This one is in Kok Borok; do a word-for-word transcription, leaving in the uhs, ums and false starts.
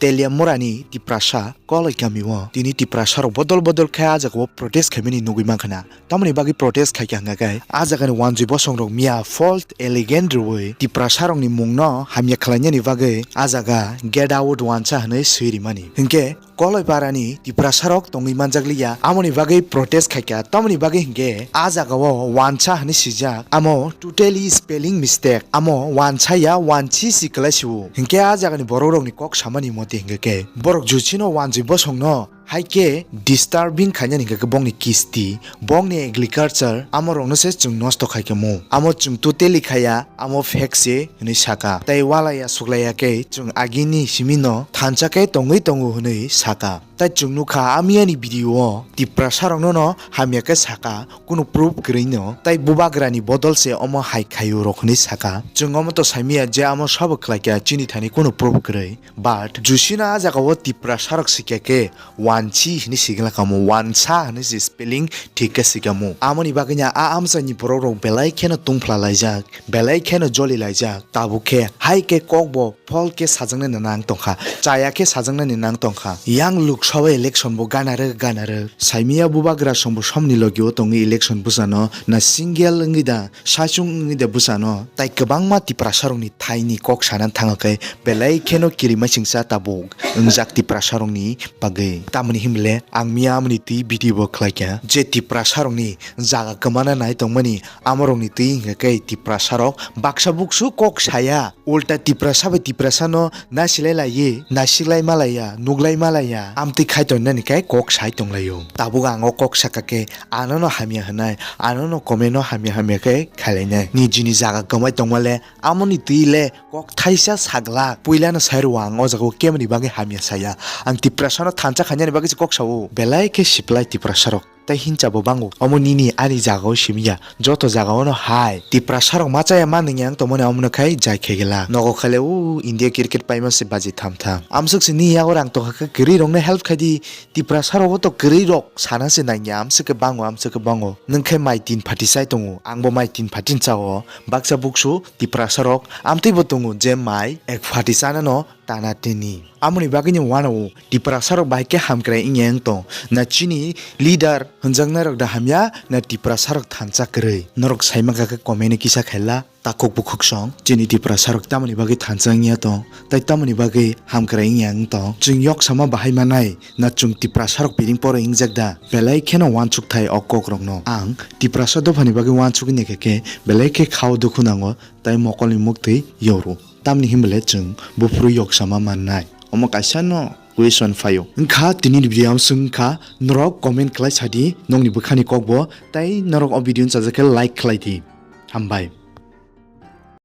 Teliamura ni Tiprasa Koloi kami o tini Tiprasa rok bodol bodol khe ah jaga o protest khaimani nugwi mankha na. Tamoni bagwi protest khaikha hwnkha khe ah jaga ni wanjwi bosong rok miya false allegation rwui Tiprasa rok ni mung no hamya khlainani bagwi ah jaga get out wansa hwnwi swi rimani. Hinkhe Koloi para ni Tiprasa rok tongwi manjak liya, amoni bagwi protest khaikha. Tamoni bagwi hinkhe ah jaga o wansa hwnwi swijak, amo totally spelling mistake, amo wansa ya wansi si kwlai si o. Hinkhe ah jaga ni borok rok ni kok samani mote hinkhe khe borok juchino wanjwi bosong no hai khe disturbing khainani hinkhe khe bongni kisti, bongni agriculture, amo rokno se chwng nosto khaikha mu. Amo chwng totally khaiya, amo fake se hwnwi saka. Tai walaiya suklaiya khe chwng agini simi no thansa khe tongwi tongo hwnwi saka. Tai chwng nukha amiyani video o Tiprasa rokno no hamya khe saka, kunu proof kwrwi no. Tai bubagra ni bodol se omo hai khaio rok hwnwi saka. Chwng omo to saimiya je amo sabo khlaikha chini thani kunu proof kwrwi. But jusino ah jaga o Tiprasa rok sikya khe wansi hwnwi sigla kamo, wansa hwnwi si spelling thik khe sikamo. Amoni bagwi no a amchaini borok rok belai kheno tungphla laijak, belai kheno joli laijak. Tabuk khe hai khe kok bo phol khe sajaknani nang tongkha, chaya khe sajaknani nang tongkha. Yang Lok Sabha election bo gana rwk, gana rwk. Saimiya bubagra songbo somni logi o tongwi election bwsano na single wngwi da, saichung wngwi da bwsano. Tai kwbangma Tiprasa rokni thaini kok sana thangkha khe belai kheno kirimasingcha tabuk wngjak Tiprasa rokni bagwi. Tamoni hinbole ang miya amoni twi video bo khlaikha je Tiprasa rokni jaga kwmana nai tongmani amorokni twi hinkhe khe Tiprasa rok baksa buksu kok saya, ulta Tiprasa bai Tiprasa no nasilai laiwi, nasiklai malaiya, nuklai malaiya, amtwi khai tongnani khe kok sai tonglaio. Tabuk ang o kok saka khe ano no hamya hwnai, ano no comment no hamya hamya khe khailainai. Nijini jaga kwmai tongmale amoni twi le kok thaisa saglak. Puilano sai rwo ang o jaga o kemani bagwi hamya saya. Ang Tiprasa no thansa khainani bagwi se kok sao. Belai khe siplai Tiprasa rok. Tai hincha bo bango. Omo nini ani jaga o simi ya. Joto jaga o no hai. Tiprasa rok machaya ma nung yang tongmani omo no khai jai khe gela. Nogo khale o India cricket paima se baji tham tham. Amswk se ni yago rang tongkha khe kwrwi rok no help khai di. Tiprasa rok o to kwrwi rok sana se nang ya amswk khe bango amswk khe bango. Nwng khe mai tin phati chai tongo. Ang bo mai tin phati chao. Baksa buksu Tiprasa rok amtwi bo tongo je mai ek phati chana no tana tini. Amoni bagwi ni uanao Tiprasa rok bahai khe hamkrai wngya wng tong. Na chini leader hwnjaknai rok da hamya, na Tiprasa rok thansa kwrwi. Norok sai mankha khe comment o kisa khaila, takhuk bukhuk song. Chini Tiprasa rok tamoni bagwi thansa wngya tong, tai tamoni bagwi hamkrai wngya wng tong. Chwng yok sama bahai manai, na chwng Tiprasa rok piring poro wngjak da? Belai kheno uansuk thai o kok rokno. Ang Tiprasa dophani bagwi uansuk wngya khe khe belai khe khao dukhu nango, tai mokolni muktwi yoru. Tamni hinbole chwng buphuru yoksama mannai. Omo kaisa no question phaio. Wngkha tini ni video amswk wngkha, norok comment khlai sadi nokni bwkhani kokbo, tai norok o video no chajak khe like khlai di. Hambai.